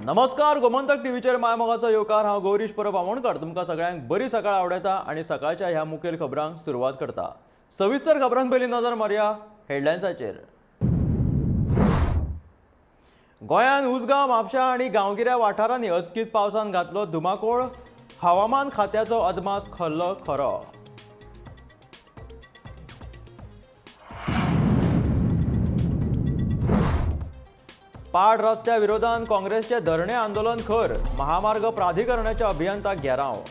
नमस्कार, गोमंतक टीव्हीचेर मायमोगाचो येवकार. हांव गौरीश परब आमोणकर तुमकां सगळ्यांक बरी सकाळ आवडयता आनी सकाळच्या ह्या मुखेल खबरांक सुरवात करता. सविस्तर खबरांक पयलीं नजर मारया हेडलायन्साचेर. गोंयांत उसगांव, म्हापशा आनी गांवगिऱ्या वाठारांनी अचकीत पावसान घातलो धुमाकूळ. हवामान खात्याचो अदमास खरलो खरो. पाड रस्त्या विरोधात काँग्रेसचे धरणे आंदोलन खर. महामार्ग प्राधिकरणाच्या अभियंत्याक घेराव.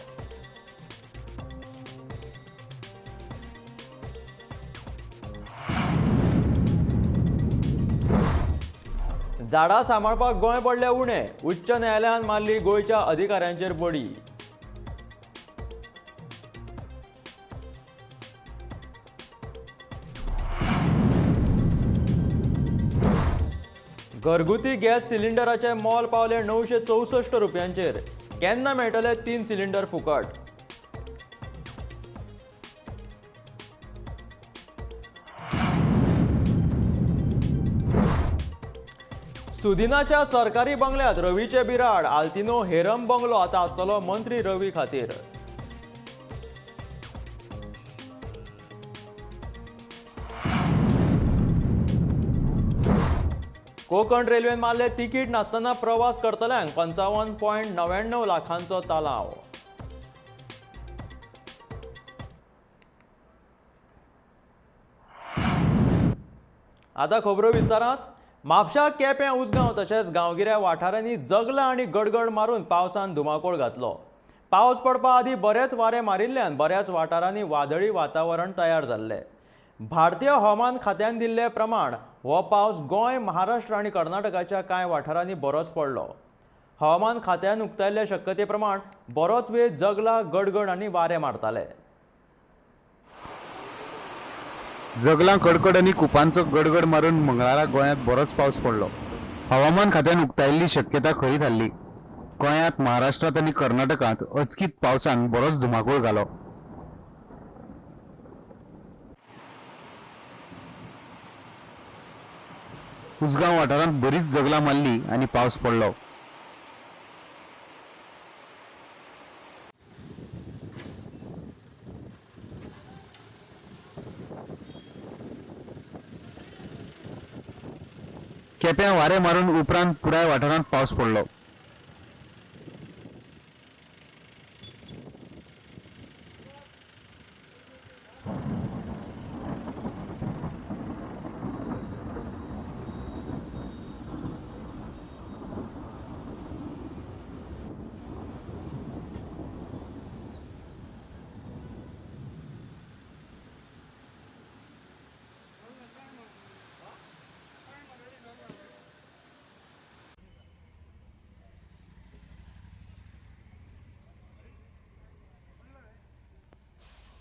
झाडां सांबाळपाक गोंय पडले उणें. उच्च न्यायालयान मारली गोंयच्या अधिकाऱ्यांचेर बडी. घरगुती गॅस सिलिंडराचे मोल पावले 964 रुपयांचेर. केन्ना मेळटले 3 सिलिंडर फुकट? सुदिनाच्या सरकारी बंगल्यात रवीचे बिराड. आल्तिनो हेरम बंगलो आता आसतलो मंत्री रवी खातीर. कोकण रेल्वेन मारले तिकीट नासतना प्रवास करतल्यांक 55.99 लाखांचो तालाव. आता खबरो विस्तारात. म्हापशा, केपें, उसगांव तशेंच गांवगिऱ्या वाठारांनी जगला आनी गडगड मारून पावसान धुमाकूळ घातलो. पावस पडपा आदीं बरेच वारे मारिल्ल्यान बऱ्याच वाठारांनी वादळी वातावरण तयार जाल्लें. भारतीय हवामान खात्यान दिल्ले प्रमाण हो पावस गोंय, महाराष्ट्र आनी कर्नाटकाच्या कांय वाठारांनी बरोच पडलो. हवामान खात्यान उक्तायल्ले शक्यते प्रमाण बरोच वेळ जगला, गडगड आनी वारे मारताले. जगलां कडकड आनी कुपांचो गडगड मारून मंगळारा गोंयांत बरोच पावस पडलो. हवामान खात्यान उक्तायल्ली शक्यता खरी थारली. गोंयांत, महाराष्ट्रांत आनी कर्नाटकांत अचकीत पावसान बरोच धुमाकूळ घालो. उसगांव वाठारांत बरीच जगलां मारली आनी पावस पडलो. केप्यां वारें मारून उपरांत पुराय वाठारांत पावस पडलो.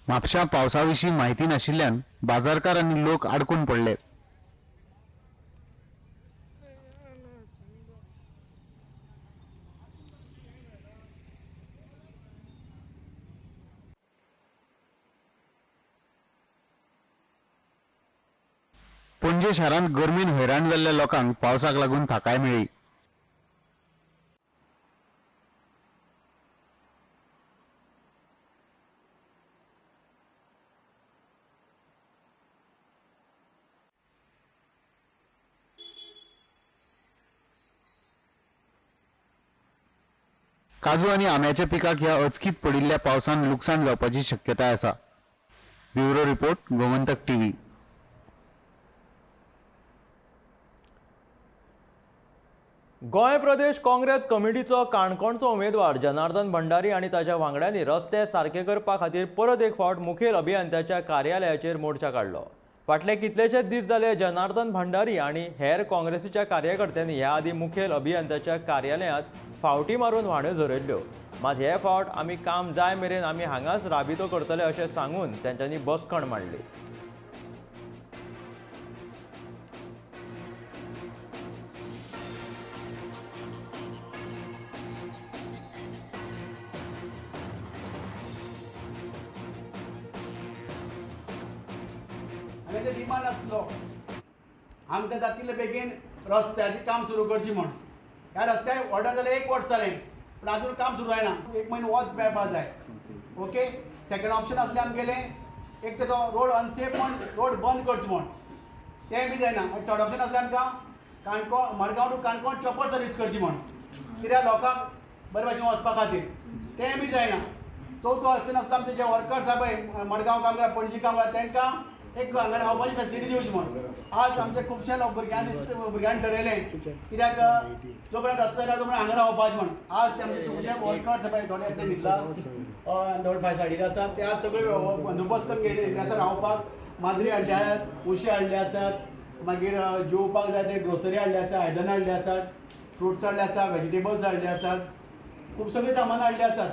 म्हापशा पावसा विशीं म्हायती नाशिल्ल्यान बाजारकार आनी लोक आडकून पडले. पणजे शारांत गरमीन हैराण जाल्ल्या लोकांक पावसाक लागून थाकाय मेळ्ळी. काजू आनी आंब्याच्या पिकाक ह्या अचकीत पडिल्ल्या पावसान लुकसाण जावपाची शक्यताय आसा. Bureau report, Gomantak TV. Goa Pradesh Congress कमिटीचो काणकोणचो उमेदवार जनार्दन भंडारी आनी ताच्या वांगड्यांनी रस्ते सारके करपा खातीर परत एक फावट मुखेल अभियंत्याच्या कार्यालयाचेर मोर्चा काडलो. फाटले कितलेशेच दीस जाले जनार्दन भंडारी आनी हेर काँग्रेसीच्या कार्यकर्त्यांनी ह्या आदीं मुखेल अभियंत्याच्या कार्यालयांत फावटी मारून व्हाण्यो झरयल्ल्यो. मात हे फावट आमी काम जाय मेरेन आमी हांगाच राबितो करतले अशें सांगून तेंच्यांनी बसकण मांडली. डिमांड आसलो आमकां जातिले बेगीन रस्त्याचें काम सुरू करचें म्हूण. ह्या रस्त्यार ऑर्डर जालें एक वर्स जालें, पूण आजून काम सुरू जायना. एक म्हयनो वत मेळपा जाय. ओके, सेकंड ऑप्शन आसलें आमगेलें एक तर तो रोड अनसेफ म्हण रोड बंद करचो म्हण, तें बी जायना. मागीर थर्ड ऑप्शन आसलें आमकां Canacona Madgaon to Canacona chopper service करची म्हण, कित्याक लोकांक बरे भाशेन वचपा खातीर, तें बी जायना. चवथो ऑप्शन आसलो आमचे जे वर्कर्स आसा पळय मडगांव काम करता, पणजी काम करता, तांकां एक हांगा रावपाची फेसिलिटी दिवची म्हण. आज आमचे खुबशे लोक भुरग्यांनी भुरग्यांनी ठरयलें कित्याक जो पर्यंत रस्तो जायना तो पर्यंत हांगा रावपाचें म्हण. आज ते आमचे खुबशे वर्कर्स पळय थोडे एकटे न्हिदला, थोडे फाय सायडीर आसात, ते आज सगळे बंदोबस्त करून गेले आसा रावपाक. माजरी हाडले आसात, उशे हाडले आसात, मागीर जेवपाक जाय ते ग्रोसरी हाडले आसा, आयदनां हाडले आसात, फ्रुट्स हाडले आसा, वेजिटेबल्स हाडले आसात, खूब सगळें सामान हाडलें आसात.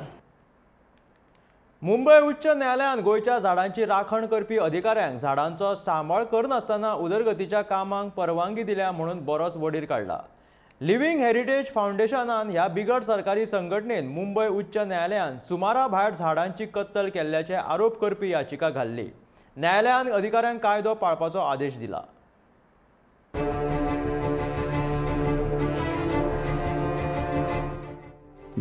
मुंबय उच्च न्यायालयान गोंयच्या झाडांची राखण करपी अधिकाऱ्यांक झाडांचो सांबाळ करनासतना उदरगतीच्या कामांक परवानगी दिल्या म्हणून बरोच वडीर काडला. लिव्हिंग हेरिटेज फावंडेशनान ह्या बिगड सरकारी संघटनेन मुंबय उच्च न्यायालयान सुमारा भायर झाडांची कत्तल केल्ल्याचे आरोप करपी याचिका घाल्ली. न्यायालयान अधिकाऱ्यांक कायदो पाळपाचो आदेश दिला.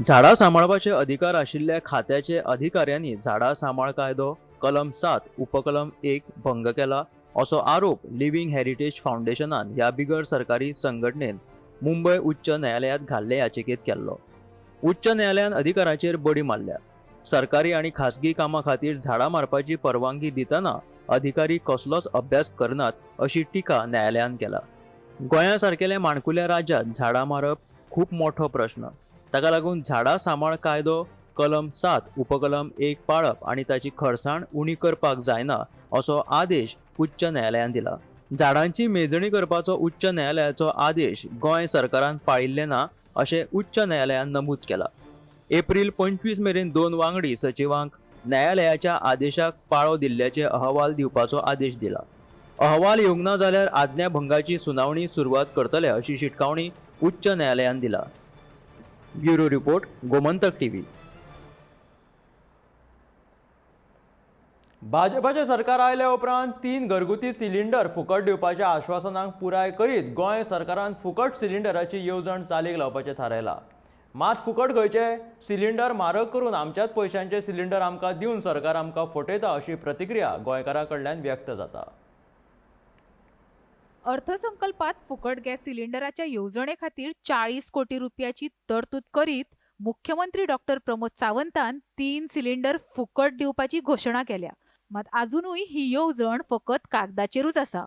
झाडां सांबाळपाचे अधिकार आशिल्ल्या खात्याचे अधिकाऱ्यांनी झाडां सांबाळ कायदो कलम 7 उपकलम 1 भंग केला असो आरोप लिव्हिंग हेरिटेज फावंडेशनान ह्या बिगर सरकारी संघटनेन मुंबय उच्च न्यायालयांत घाल्ले याचिकेत केल्लो. उच्च न्यायालयान अधिकाराचेर बडी मारल्या. सरकारी आनी खासगी कामां खातीर झाडां मारपाची परवानगी दितना अधिकारी कसलोच अभ्यास करनात अशी टिका न्यायालयान केला. गोंया सारकेल्या माणकुल्या राज्यांत झाडां मारप खूब मोठो प्रश्न. ताका लागून झाडां सांबाळ कायदो कलम 7 उपकलम 1 पाळप आनी ताची खरसाण उणी करपाक जायना असो आदेश उच्च न्यायालयान दिला. झाडांची मेजणी करपाचो उच्च न्यायालयाचो आदेश गोंय सरकारान पाळिल्ले ना अशें उच्च न्यायालयान नमूद केला. एप्रील 25 मेरेन 2 वांगडी सचिवांक न्यायालयाच्या आदेशाक पाळो दिल्ल्याचे अहवाल दिवपाचो आदेश दिला. अहवाल येवंक ना जाल्यार आज्ञाभंगाची सुनावणी सुरवात करतले अशी शिटकावणी उच्च न्यायालयान दिला. Bureau report, Gomantak TV. भाजपाचें सरकार आयल्या उपरांत 3 घरगुती सिलिंडर फुकट दिवपाच्या आश्वासनाक पुराय करीत गोंय सरकारान फुकट सिलिंडराची येवजण चालीक लावपाचें थारायलां. मात फुकट खंयचे सिलिंडर म्हारग करून आमच्याच पयशांचे सिलिंडर आमकां दिवन सरकार आमकां फटयता अशी प्रतिक्रिया गोंयकारां कडल्यान व्यक्त जाता. अर्थसंकल्पात फुकट गॅस सिलिंडराच्या येवजणे खातीर 40 कोटी रुपयाची तरतूद करीत मुख्यमंत्री डॉक्टर प्रमोद सावंतान 3 सिलिंडर फुकट दिवपाची घोशणा केल्या. मात आजुनूय ही येवजण फकत कागदाचेरूच आसा.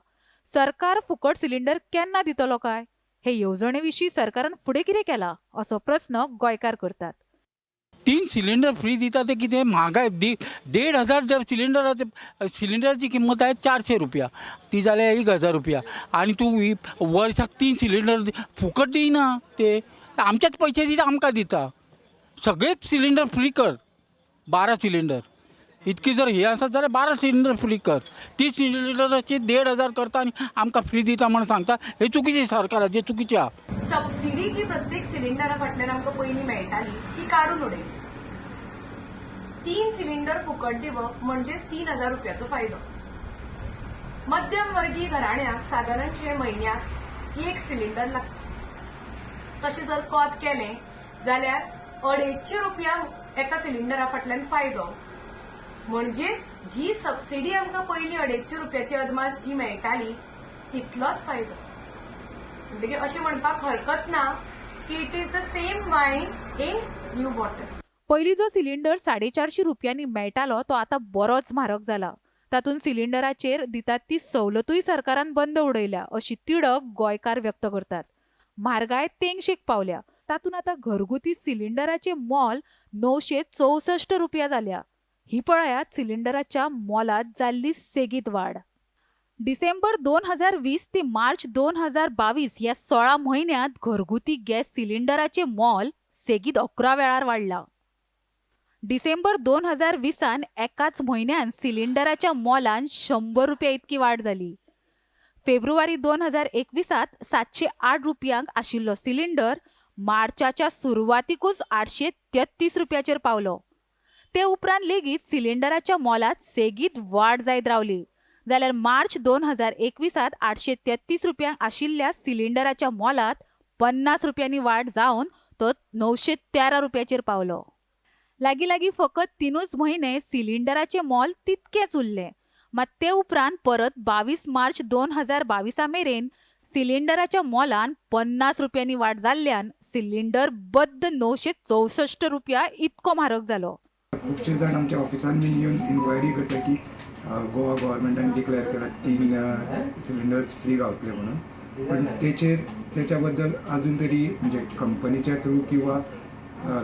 सरकार फुकट सिलिंडर केन्ना दितलो काय? हे येवजणे विशीं सरकारान फुडें कितें केला असो प्रस्न गोंयकार करतात. 3 सिलिंडर फ्री दिता ते कितें म्हारगाय 1500 जे सिलिंडराचे सिलिंडराची किंमत आहे 400 रुपया, ती जाल्या 1000 रुपया, आनी तूं वर्साक 3 सिलिंडर फुकट दिना, ते आमच्याच पयशे आमकां दिता. सगळेच सिलिंडर फ्री कर, 12 सिलिंडर इतकी जर हे आसा जाल्यार 12 सिलिंडर फ्री कर. 30 सिलिंडराचे 1500 करता आनी आमकां फ्री दिता म्हण सांगता, हे चुकीचें, सरकाराचें चुकीचें आहा. सबसिडी जी प्रत्येक सिलिंडरा फाटल्यान आमकां पयलीं मेळटाली ती काडून उडयली. 3 सिलिंडर फुकट दिवप म्हणजेच 3000 रुपयाचो फायदो. मध्यम वर्गीय घराण्याक सादारणशे म्हयन्याक 1 सिलिंडर लागता. तशें जर कोत केलें जाल्यार 250 रुपया एका सिलिंडरा फाटल्यान फायदो. म्हणजेच जी सबसिडी आमकां पयलीं 250 रुपयाची अदमास जी मेळटाली तितलोच फायदो. म्हणटकीर अशें म्हणपाक हरकत ना की it is the same wine in new bottle. पयलीं जो सिलिंडर 450 रुपयांनी मेळटालो तो आतां बरोच म्हारग जाला. तातूंत सिलिंडराचेर दितात ती सवलतूय सरकारान बंद उडयल्या अशी तिडक गोंयकार व्यक्त करतात. म्हारगाय तेंगशेक पावल्या. तातूंत आतां घरगुती सिलिंडराचें मोल 964 रुपया जाल्या. ही पळयात सिलिंडराच्या मोलांत जाल्ली सेगीत वाड. डिसेंबर 2020 ते मार्च 2022 ह्या 16 म्हयन्यांत घरगुती गॅस सिलिंडराचें मोल सेगीत 11 वेळार वाडलां. डिसेंबर 2020 एकाच म्हयन्यान सिलिंडराच्या मोलान 100 रुपया इतकी वाड जाली. फेब्रुवारी 2021 708 रुपयांक आशिल्लो सिलिंडर मार्चाच्या सुरवातीकूच 833 रुपयाचेर पावलो. ते उपरांत लेगीत सिलिंडराच्या मोलांत सेगीत वाड जायत रावली. जाल्यार मार्च 2021 833 रुपयांक आशिल्ल्या सिलिंडराच्या मोलांत 50 रुपयांनी वाड जावन तो 913 रुपयाचेर पावलो. लागीं लागीं फकत 3 म्हयने सिलिंडराचें मोल तितकेंच उरलें. मात ते उपरांत परत 22 मार्च 2022 मेरेन सिलिंडराच्या मोलान 50 रुपयांनी वाड जाल्ल्यान सिलिंडर बद्द 964 रुपया इतको म्हारग जालो. खुबशे जाण आमच्या ऑफिसान बीन येवन इन्क्वायरी करता की गोवा गव्हर्मेंटान डिक्लेअर केला 3 सिलिंडर्स फ्री गावतले म्हणून, पण तेचेर तेच्या बद्दल अजून तरी म्हणजे कंपनीच्या थ्रू किंवा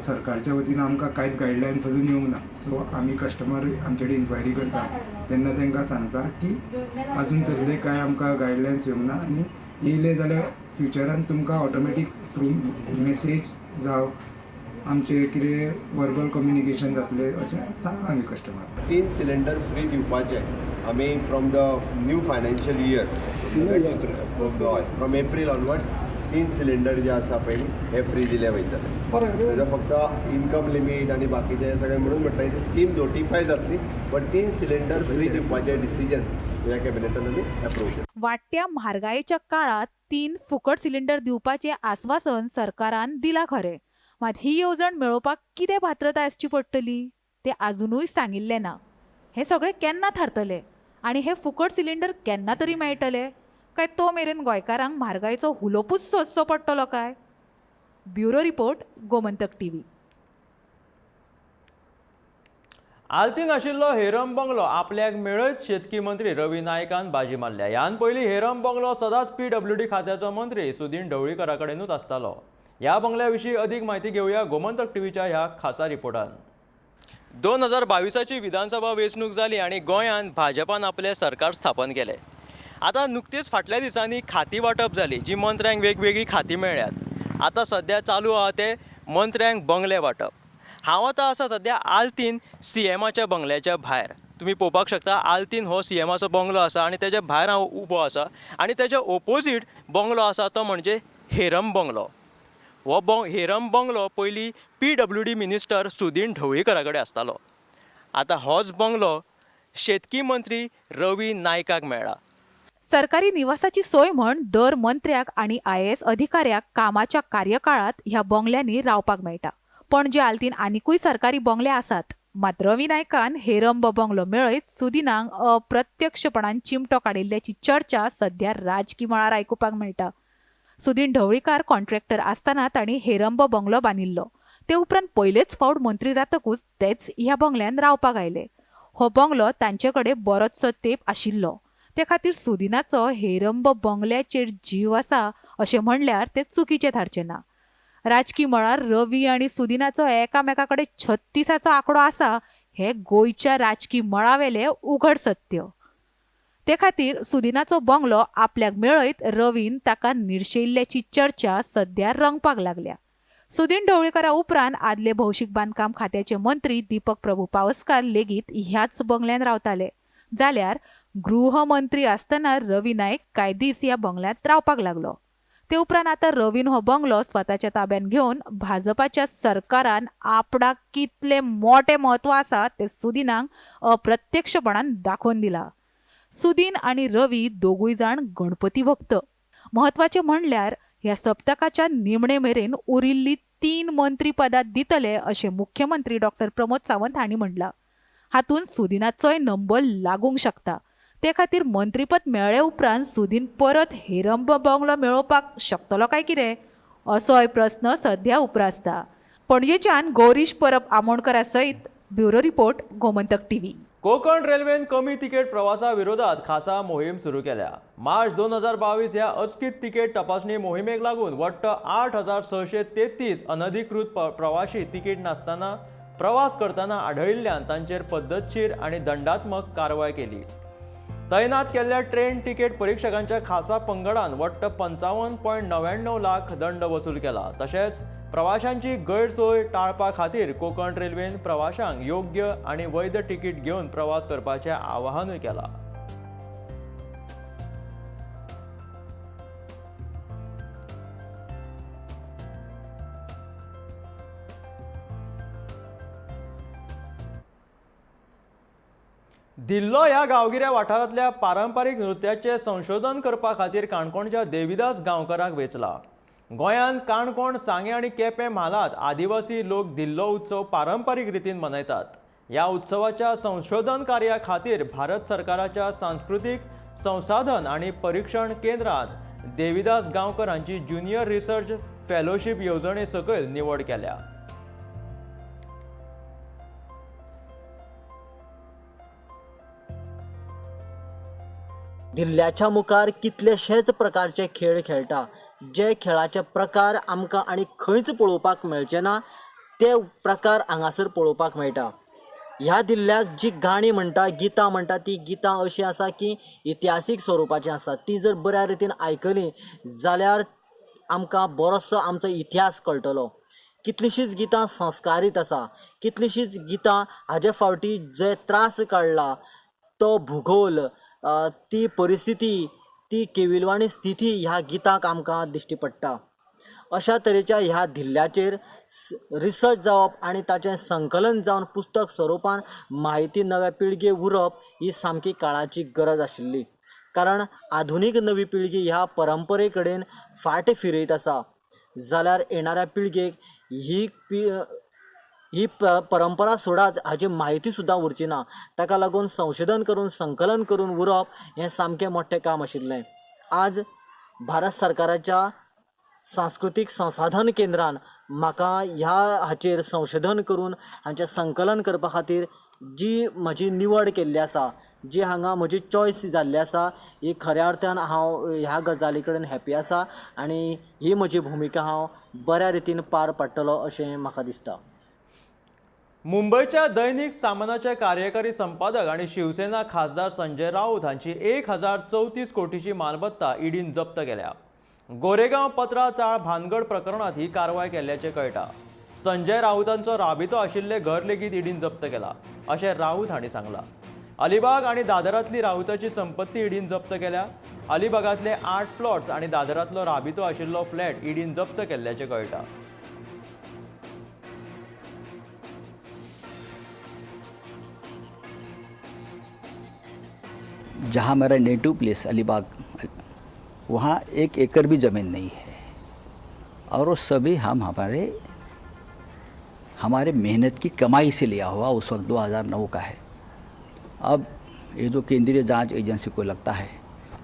सरकारच्या वतीन आमकां कांयच गायडलायन्स अजून येवंक ना. सो आमी कस्टमर आमचे कडेन इन्क्वायरी करता तेन्ना तांकां सांगता की अजून तसले कांय आमकां गायडलायन्स येवंक ना आनी येयले जाल्यार फ्युचरान तुमकां ऑटोमॅटीक थ्रू मॅसेज जावं आमचे कितें वर्बल कम्युनिकेशन जातलें अशें सांगलां आमी कस्टमराक. 3 सिलिंडर फ्री दिवपाचे आमी from the new financial year next from April onwards 3 cylinder जे आसा पळय न्ही हे फ्री दिले वयतले. तेजो फक्त इनकम लिमीट आनी बाकीचे सगळें म्हणून म्हटल्यार ती स्कीम नोटिफाय जातली, बट 3 सिलिंडर फ्री दिवपाचें डिसिजन ह्या कॅबिनेटान आमी एप्रूव केलें. वाडट्या म्हारगायेच्या काळांत 3 फुकट सिलिंडर दिवपाचें आस्वासन सरकारान दिलां खरें, मात ही येवजण मेळोवपाक कितें पात्रताय आसची पडटली तें आजुनूय सांगिल्लें ना. हें सगळें केन्ना थारतलें आनी हे फुकट सिलिंडर केन्ना तरी मेळटले काय तो मेरेन गोंयकारांक म्हारगायेचो हुलोपूच सोंसचो पडटलो काय? Bureau report, Gomantak TV. आल्तीन आशिल्लो हेरम बंगलो आपल्याक मेळत शेतकी मंत्री रवी नायकान बाजी मारल्या. ह्यान पयलीं हेरम बंगलो सदांच पीडब्ल्यूडी खात्याचो मंत्री सुदीन ढवळीकरा कडेनूच आसतालो. ह्या बंगल्या विशीं अदीक म्हायती घेवया गोमंतक टीव्हीच्या ह्या खासा रिपोर्टान. 2022ची विधानसभा वेंचणूक जाली आनी गोंयांत भाजपान आपलें सरकार स्थापन केलें. आतां नुकतीच फाटल्या दिसांनी खाती वांटप जाली, जी मंत्र्यांक वेगवेगळीं खातीं मेळ्ळ्यात. आतां सद्या चालू आहा तें मंत्र्यांक बंगले वांटप. हांव आतां आसा सद्या आल्तीन सीएमाच्या बंगल्याच्या भायर. तुमी पळोवपाक शकता आल्तीन हो सीएमाचो बंगलो आसा आनी तेज्या भायर हांव उबो आसा आनी तेज्या ओपोजीट बंगलो आसा तो म्हणजे हेरम बंगलो. हो हेरम बंगलो पयलीं पीडब्ल्यूडी मिनिस्टर सुदीन ढवळीकरा कडेन आसतालो. आतां होच बंगलो शेतकी मंत्री रवी नायकाक मेळ्ळा. सरकारी निवासाची सोय म्हण दर मंत्र्याक आनी IAS अधिकाऱ्याक कामाच्या कार्यकाळांत ह्या बंगल्यांनी रावपाक मेळटा. पणजे आल्तीन आनिकूय सरकारी बंगले आसात, मात रवी नायकान हेरंब बंगलो मेळयत सुदिनांक अप्रत्यक्षपणान चिमटो काडिल्ल्याची चर्चा सध्या राजकी मळार आयकुपाक मेळटा. सुदीन ढवळीकार कॉन्ट्रॅक्टर आसतना तांणी हेरंब बंगलो बांदिल्लो. ते उपरांत पयलेच फावट मंत्री जातकूच तेच ह्या बंगल्यान रावपाक आयले. हो बंगलो तांचे कडेन बरोचसो तेंप आशिल्लो. ते खातीर सुदिनाचो हेरंब बंगल्याचेर जीव आसा अशें म्हणल्यार तें चुकीचें थारचें ना. राजकी मळार रवी आनी सुदिनाचो एकामेका कडेन 36 आंकडो आसा हें गोंयच्या राजकी मळावेलें उघड सत्य. ते खातीर सुदिनाचो बंगलो आपल्याक मेळयत रवीन ताका निर्शेल्ल्याची चर्चा सध्या रंगपाक लागल्या. सुदीन ढवळीकरा उपरांत आदले भौशीक बांदकाम खात्याचे मंत्री दीपक प्रभू पावसकार लेगीत ह्याच बंगल्यान रावताले. जाल्यार गृहमंत्री आसतना रवी नायक कांय दीस ह्या बंगल्यांत रावपाक लागलो. ते उपरांत आतां रवीन हो बंगलो स्वताच्या ताब्यात घेवन भाजपाच्या सरकारान आपणाक कितलें मोटें म्हत्व आसा तें सुदिनाक अप्रत्यक्षपणान दाखोवन दिलां. सुदीन आनी रवी दोगूय जाण गणपती भक्त. म्हत्वाचें म्हणल्यार ह्या सप्तकाच्या निमणे मेरेन उरिल्ली 3 मंत्री पदां दितले अशें मुख्यमंत्री डॉक्टर प्रमोद सावंत हांणी म्हणलां. हातूंत सुदिनाचोय नंबर लागूंक शकता. ते खातीर मंत्रीपद मेळ्ळे उपरांत सुदीन परत हेरंब बंगलो मेळोवपाक शकतलो काय कितें असोय प्रस्न सध्या उप्रासता. पणजेच्यान गौरीश परब आमोणकरा सयत bureau report, Gomantak TV. Konkan रेल्वेन कमी तिकेट प्रवासा विरोधात खासा मोहीम सुरू केल्या. मार्च 2022 ह्या अचकीत तिकेट तपासणी मोहिमेक लागून वट्ट 8633 अनधिकृत प्रवाशी तिकेट नासतना प्रवास करतना आढळिल्ल्यान तांचेर पद्दतशीर आनी दंडात्मक कारवाय केली. तैनात केल्ल्या ट्रेन तिकेट परीक्षकांच्या खासा पंगडान वट्ट 55.99 लाख दंड वसूल केला. तशेंच प्रवाशांची गैरसोय टाळपा खातीर कोंकण रेल्वेन प्रवाशांक योग्य आनी वैध तिकीट घेवन प्रवास करपाचें आवाहनूय केलां. दिल्लो ह्या गांवगिऱ्या वाठारांतल्या पारंपारीक नृत्याचें संशोधन करपा खातीर काणकोणच्या देविदास गांवकराक वेंचला. गोंयांत काणकोण, सांगें आनी केपें म्हालांत आदिवासी लोक धिल्लो उत्सव पारंपारीक रितीन मनयतात. ह्या उत्सवाच्या संशोधन कार्या खातीर भारत सरकाराच्या सांस्कृतीक संसाधन आनी परिक्षण केंद्रांत देविदास गांवकर हांची ज्युनियर रिसर्च फेलोशीप येवजणे सकयल निवड केल्या. दिल्ल्याच्या मुखार कितलेशेच प्रकारचे खेळ खेळटा, जे खेळाचे प्रकार आमकां आनी खंयच पळोवपाक मेळचे ना ते प्रकार हांगासर पळोवपाक मेळटा. ह्या दिल्ल्याक जी गाणी म्हणटा, गितां म्हणटा, ती गितां अशीं आसा की इतिहासीक स्वरुपाचीं आसा. ती जर बऱ्या रितीन आयकली जाल्यार आमकां बरोसो आमचो इतिहास कळटलो. कितलींशींच गितां संस्कारीत आसा, कितलींशींच गितां हाजे फावटी जे त्रास काडला तो भुगोल, ती परिस्थिती, ती केविलवाणी स्थिती ह्या गिताक आमकां दिश्टी पडटा. अशा तरेच्या ह्या धिल्ल्याचेर रिसर्च जावप आनी ताचें संकलन जावन पुस्तक स्वरुपान म्हायती नव्या पिळगेक उरप ही सामकी काळाची गरज आशिल्ली. कारण आधुनीक नवी पिळगी ह्या परंपरे कडेन फाट फिरयत आसा जाल्यार येणाऱ्या पिळगेक ही परंपरा सोडाच हाची म्हायती सुद्दां उरची ना. ताका लागून संशोधन करून संकलन करून उरप हें सामकें मोठें काम आशिल्लें. आज भारत सरकाराच्या सांस्कृतीक संसाधन केंद्रान म्हाका ह्या हाचेर संशोधन करून हांचें संकलन करपा खातीर जी म्हजी निवड केल्ली आसा, जी हांगा म्हजी चॉयस जाल्ली आसा, ही खऱ्या अर्थान हांव ह्या गजाली कडेन हॅपी आसा आनी ही म्हजी भुमिका हांव बऱ्या रितीन पार पाडटलो अशें म्हाका दिसता. मुंबयच्या दैनिक सामनाचे कार्यकारी संपादक आनी शिवसेना खासदार संजय राऊत हांची 1034 कोटीची मालमत्ता ईडीन जप्त केल्या. गोरेगांव पत्रा चाळ भानगड प्रकरणात ही कारवाय केल्ल्याचें कळटा. संजय राऊतांचो राबितो आशिल्लें घर लेगीत ईडीन जप्त केला अशें राऊत हांणी सांगलां. अलिबाग आनी दादरांतली राऊताची संपत्ती ईडीन जप्त केल्या. अलिबागांतले 8 प्लॉट्स आनी दादरांतलो राबितो आशिल्लो फ्लॅट ईडीन जप्त केल्ल्याचें कळटा. जहाँ मेरा नेटिव प्लेस अलीबाग, वहाँ 1 एकड़ भी ज़मीन नहीं है और वो सभी हम हमारे मेहनत की कमाई से लिया हुआ उस वक्त 2009 का है। अब ये जो केंद्रीय जांच एजेंसी को लगता है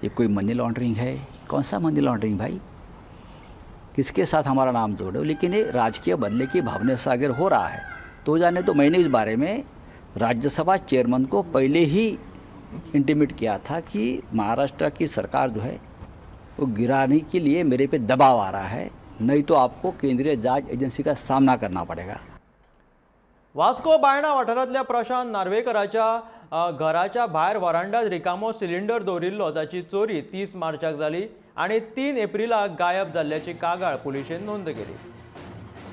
ये कोई मनी लॉन्ड्रिंग है, कौन सा मनी लॉन्ड्रिंग भाई, किसके साथ हमारा नाम जोड़ो, लेकिन ये राजकीय बदले की भावना से अगर हो रहा है तो जाने। तो मैंने इस बारे में राज्यसभा चेयरमैन को पहले ही इंटीमेट किया था कि महाराष्ट्र की सरकार जो है वो गिराने के लिए मेरे पे दबाव आ रहा है, नहीं तो आपको केंद्रीय जांच एजेंसी का सामना करना पड़ेगा। वास्को बायणा वाठारांतल्या प्रशांत नार्वेकराच्या घराच्या भायर वरांडात रिकामो सिलिंडर दवरिल्लो ताची चोरी 30 मार्चाक जाली आनी 3 एप्रिलाक गायब जाल्ल्याची कागाळ पुलिशेन नोंद केली.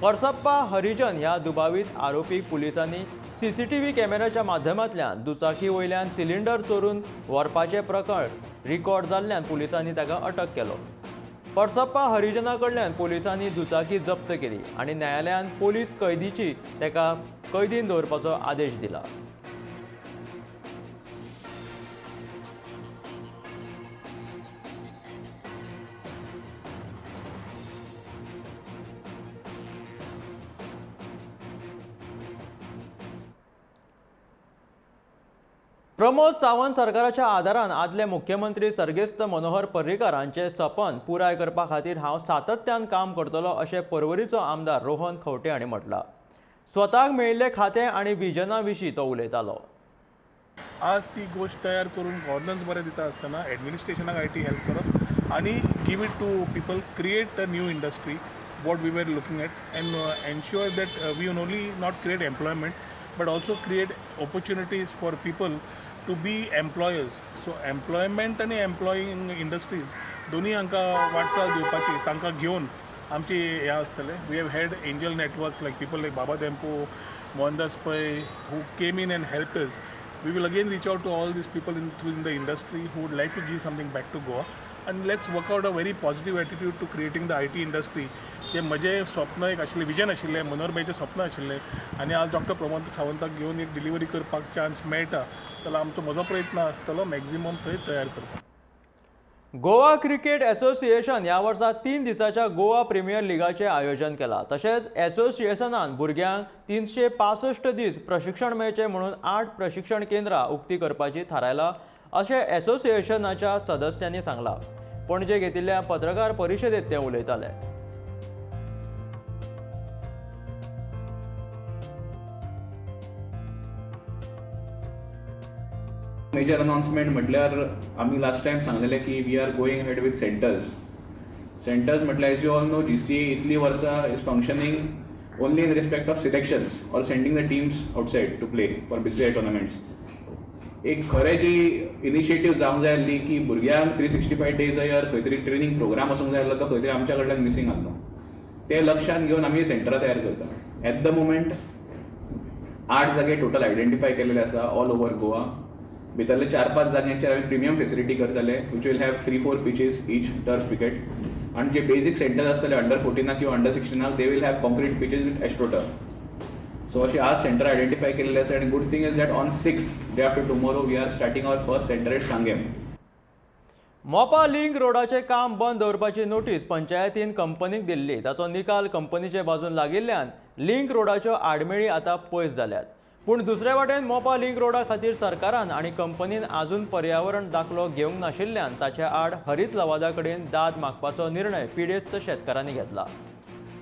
परसप्पा हरिजन ह्या दुबावीत आरोपीक पुलिसांनी सीसीटीव्ही कॅमेऱ्याच्या माध्यमांतल्यान दुचाकी वयल्यान सिलिंडर चोरून व्हरपाचें प्रकरण रिकॉर्ड जाल्ल्यान पुलिसांनी ताका अटक केलो. परसप्पा हरिजना कडल्यान पुलिसांनी दुचाकी जप्त केली आनी न्यायालयान पोलीस कैदीची ताका कैदीन दवरपाचो आदेश दिला. प्रमोद सावंत सरकाराच्या आदारान आदले मुख्यमंत्री सर्गेस्त मनोहर पर्रीकार हांचे सपन पुराय करपा खातीर हांव सातत्यान काम करतलो अशें पर्वरीचो आमदार रोहन खंवटे हांणी म्हटलां. स्वताक मेळिल्लें खातें आनी विजना विशीं तो उलयतालो. आज ती गोश्ट तयार करून गव्हर्नन्स बरें दिता आसतना एडमिनिस्ट्रेशनाक I T help करप आनी give it to people, create a new industry what we were looking at and ensure that we only not create employment but also create opportunities for people to be employers. So employment आनी एम्प्लॉईंग industries दोन्ही हांकां वाटचाल दिवपाची, तांकां घेवन आमची हें आसतलें. We have had angel networks like people like Baba Dempo, Mohandas Pai who came in and helped us. We will again reach out to all these people in the industry who would like to give something back to Goa, and let's work out a very positive attitude to creating the IT industry. जे म्हजें स्वप्न एक आशिल्लें, vision आशिल्लें, मनोहर भाईचें स्वप्न आशिल्लें आनी आज doctor Pramod सावंताक घेवन एक डिलिव्हरी करपाक चान्स मेळटा जाल्यार आमचो म्हजो प्रयत्न आसतलो मॅक्झिमम थंय तयार करपाक. गोवा क्रिकेट असोसिएशन ह्या वर्सा 3 दिसांच्या गोवा प्रिमियर लिगाचें आयोजन केलां. तशेंच असोसिएशनान भुरग्यांक 365 दीस प्रशिक्षण मेळचें म्हणून 8 प्रशिक्षण केंद्रां उक्ती करपाची थारायलां अशें असोसिएशनाच्या सदस्यांनी सांगलां. पणजे घेतिल्ल्या पत्रकार परिशदेंत ते उलयताले. मेजर अनाउन्समेंट म्हटल्यार आमी लास्ट टायम सांगलेले की we are going ahead with centres. Centres म्हटल्यार as you all know GCA इतली वर्सां is functioning only in respect of selections or sending the teams outside to play for BCCI tournaments. एक खरें जी initiative जावंक जाय आसली की भुरग्यांक 365 days a year खंय तरी ट्रेनींग प्रोग्राम आसूंक जाय आसलो, तो खंय तरी आमच्या कडल्यान मिसींग आसलो. ते लक्षांत घेवन आमी सेंटरां तयार करता. एट the moment 8 जागे टोटल आयडेंटिफाय केलेले आसा ऑल ओवर गोवा. भितरले 4-5 जाग्यांचेर आमी प्रिमियम फेसिलिटी करतले, which will have 3-4 pitches each, turf wicket. आनी जे बेजीक सेंटर्स आसतले अंडर 14 किंवा under 16 they will have concrete pitches with astroturf. So अशे 8 सेंटर आयडेंटिफाय केलेले आसा. आनी good thing is that on 6 day after tomorrow we are starting our first centre at Sanguem. Mopa link रोडाचें काम बंद दवरपाची notice पंचायतीन कंपनीक दिल्ली. ताचो निकाल कंपनीचे बाजून लागिल्ल्यान लिंक रोडाच्यो आडमेळी आतां पयस जाल्यात. पूण दुसरे वाटेन मोपा लिंक रोडा खातीर सरकारान आनी कंपनीन आजून पर्यावरण दाखलो घेवंक नाशिल्ल्यान ताचे आड हरीत लवादा कडेन दाद मागपाचो निर्णय पिडेस्त शेतकारांनी घेतला.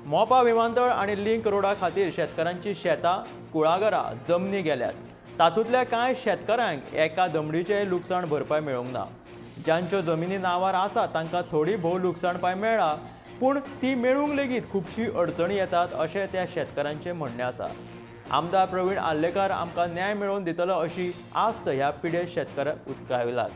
मोपा विमानतळ आनी लिंक रोडा खातीर शेतकारांची शेतां, कुळागरां, जमनी गेल्यात. तातूंतल्या कांय शेतकारांक एका दमडीचें लुकसाण भरपाय मेळूंक ना. जांच्यो जमिनी नांवार आसा तांकां थोडी भोव लुकसाणपाय मेळ्ळा, पूण ती मेळूंक लेगीत खुबशी अडचणी येतात अशें त्या शेतकारांचें म्हणणें आसा. आमदार प्रवीण आर्लेकार आमकां न्याय मेळोवन दितलो अशी आस्त ह्या पिडेस्त शेतकारांक उक्तायलात.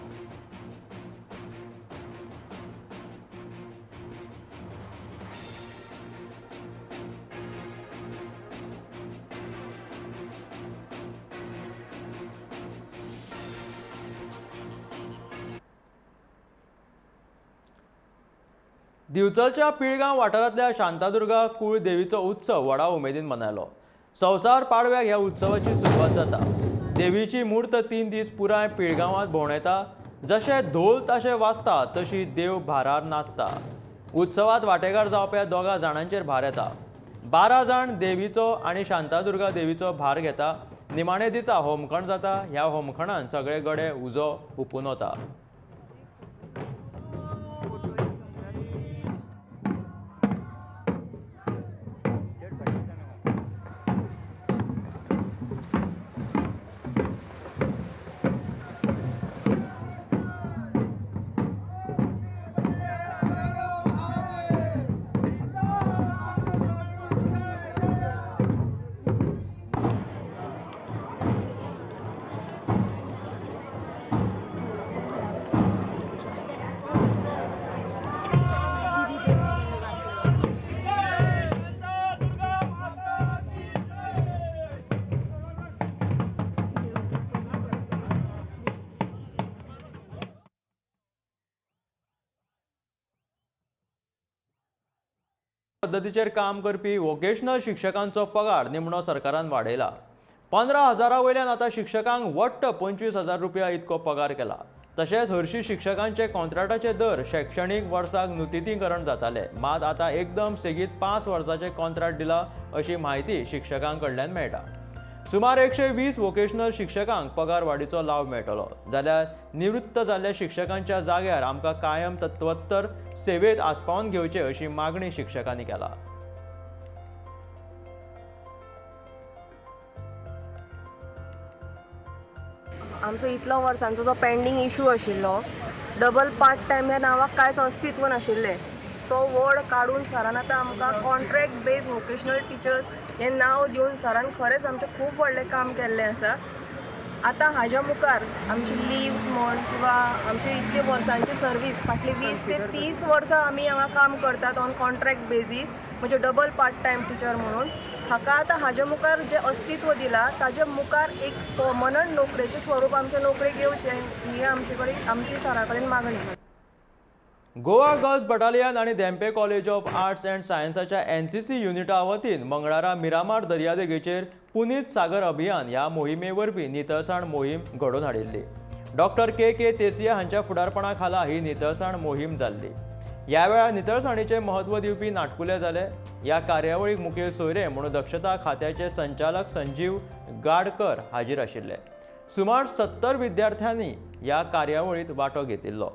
दिवचलच्या पिळगांव वाठारांतल्या शांतादुर्गा कुळ देवीचो उत्सव व्हडा उमेदीन मनयलो. संवसार पाडव्याक ह्या उत्सवाची सुरवात जाता. देवीची मूर्त 3 दीस पुराय पिळगांवांत भोंवडायता. जशें धोल ताशें वाजता तशी देव भारार नाचता. उत्सवात वांटेकार जावप्या 2 जाणांचेर भार येता. 12 जाण देवीचो आनी शांतादुर्गा देवीचो भार घेता. निमाणे दिसा होमखण जाता. ह्या होमखणान सगळे गडे उजो हुपून वता. पद्दतीचेर काम करपी वोकेशनल शिक्षकांचो पगार निमणो सरकारान वाडयला. 15,000 वयल्यान आतां शिक्षकांक वट्ट 25,000 रुपया इतको पगार केला. तशेंच हरशी शिक्षकांचे कॉन्ट्रॅक्टाचे दर शैक्षणीक वर्साक नुतनीकरण जाताले, मात आतां एकदम सेगीत 5 वर्सांचे कॉन्ट्रॅक्ट दिला अशी म्हायती शिक्षकां कडल्यान मेळटा. सुमार 120 वोकेशनल शिक्षकांक पगार वाडीचो लाव मेळटलो. जाल्यार निवृत्त जाल्ल्या शिक्षकांच्या जाग्यार आमकां कायम तत्वोत्तर सेवेत आस्पावन घेवचे अशी मागणी शिक्षकांनी केला. आमचो इतलो वर्सांचो जो पेंडींग इशू आशिल्लो, डबल पार्ट टायम ह्या नांवाक कांयच अस्तित्व नाशिल्लें, तो वर्ड काडून सरान आतां आमकां कॉन्ट्रॅक्ट बेज वोकेशनल टिचर्स हें नांव दिवन सरान खरेंच आमचें खूब व्हडलें काम केल्लें आसा. आतां हाज्या मुखार आमची लिव्स म्हण किंवा आमची इतली वर्सांची सर्वीस, फाटली 20 ते 30 वर्सां आमी हांगा काम करतात ऑन कॉन्ट्रॅक्ट बेजीस, म्हणजे डबल पार्ट टायम टिचर म्हणून. हाका आतां हाज्या मुखार जें अस्तित्व दिलां ताज्या मुखार एक पर्मनंट नोकरेचें स्वरूप आमच्या नोकरेक येवचें ही आमचे कडेन आमची सरा कडेन मागणी. गोवा गर्ल्स बटालियन आनी Dhempe college of arts and सायन्साच्या NCC युनिटा वतीन मंगळारा मिरामार दर्यादेगेचेर पुनीत सागर अभियान ह्या मोहिमे वरवीं नितळसाण मोहीम घडोवन हाडिल्ली. डॉक्टर के के तेसिया हांच्या फुडारपणा खाला ही नितळसाण मोहीम जाल्ली. ह्या वेळार नितळसाणीचें म्हत्व दिवपी नाटकुले जाले. ह्या कार्यावळीक मुखेल सोयरे म्हणून दक्षता खात्याचे संचालक संजीव गाडकर हाजीर आशिल्ले. सुमार 70 विद्यार्थ्यांनी ह्या कार्यावळींत वांटो घेतिल्लो.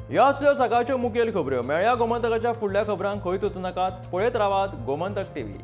ह्यो आसल्यो सकाळच्यो मुखेल खबऱ्यो. मेळया गोमंतकाच्या फुडल्या खबरांक. खंयच वचूं नाकात, पळयत रावात गोमंतक टीव्ही.